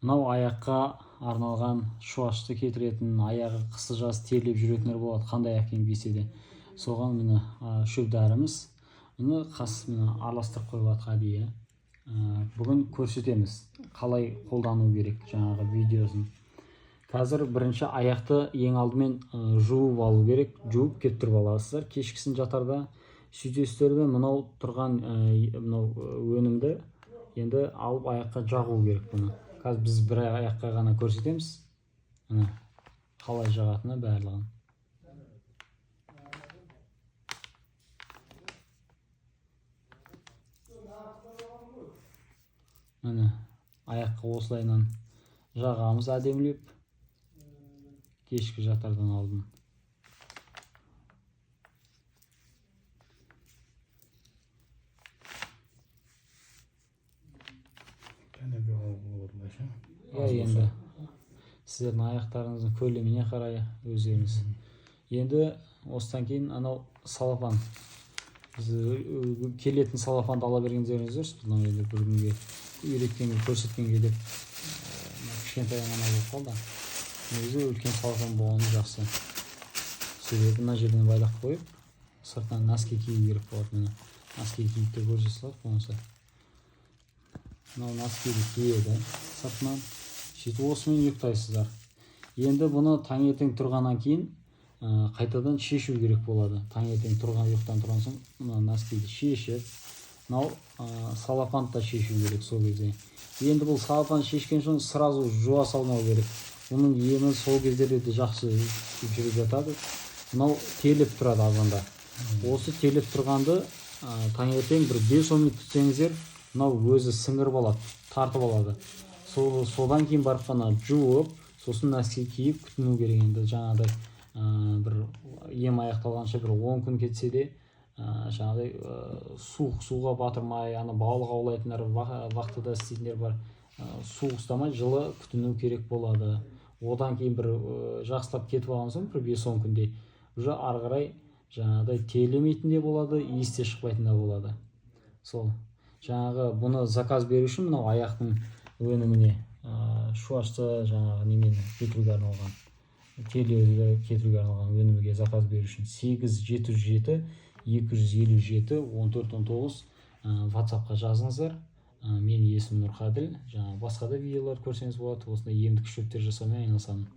Мынау аяққа арналған шуашты кетіретін, аяғы қысы жаз терлеп жүретіндер болады, қандай аяқ киім кисе де. Соған міне шөп дәріміз. Міне қас міне араластырып қойып әдейі. Бүгін көрсетеміз қалай қолдану керек жаңағы видеосын. Қазір бірінші аяқты ең алдымен жуып алу керек. Жуып кептіріп аласыздар кешкісін жатарда. Сөйтесіздер де мынау тұрған мынау өнімді енді алып аяққа жағу керек бұны. Қазір біз бір аяққа ғана көрсетеміз. Міне қалай жағатыны барлығын. Міне аяққа осылайынан жағамыз әдемілеп кешкі жатардан алдын. Иә, енді сіздердің аяқтарыңыздың көлеміне қарай өздеріңіз. Енді осыдан кейін анау салапан, біз келетін салапанды ала бергендеріңіз дұрыс. Мынау енді бір күнге үйреткенге, көрсеткенге деп кішкентай ғана болып қалды. Негізі үлкен салапан болғаны жақсы. Себебі мына жерден байлап қойып, сыртынан носки кию керек болады. Міне носки киіп те көрсете салайық болмаса. Мынау носкиді киеді сыртынан. Сөйтіп осымен ұйықтайсыздар. Енді бұны таңертең тұрғаннан кейін қайтадан шешу керек болады. Таңертең тұрған ұйықтан тұрған соң мына носкиді шешіп, мынау салапанды да шешу керек сол кезде. Енді бұл салапан шешкен соң сразу жуа салмау керек. Бұның емі сол кездерде де жақсы жүріп жатады. Мынау терлеп тұрады азанда. Осы терлеп тұрғанды таңертең бір 5-10 минут күтсеңіздер, мынау өзі сіңіріп алады, тартып алады. Содан кейін барып қана жуып, сосын носки киіп күтіну керек. Енді жаңағыдай бір ем аяқталғанша бір 10 күн кетсе де, жаңағыдай суық суға батырмай, ана балық аулайтындар, вахтада істейтіндер бар, суық ұстамай жылы күтіну керек болады. Одан кейін бір жақсылап кетіп алған соң бір 5-10 күнде уже ары қарай жаңағыдай терлемейтін де болады, иіс те шықпайтын да болады. Сол жаңағы бұны заказ беру үшін мынау аяқтың өніміне шуашты жаңағы немені кетіруге арналған, терлеуді кетіруге арналған өнімге заказ беру үшін 8 707 257 14 19 WhatsApp-қа жазыңыздар. Менің есімім Нұрқаділ. Жаңағы басқа да видеолар көрсеңіз болады. Осындай емдік шөптер жасаумен айналысамын.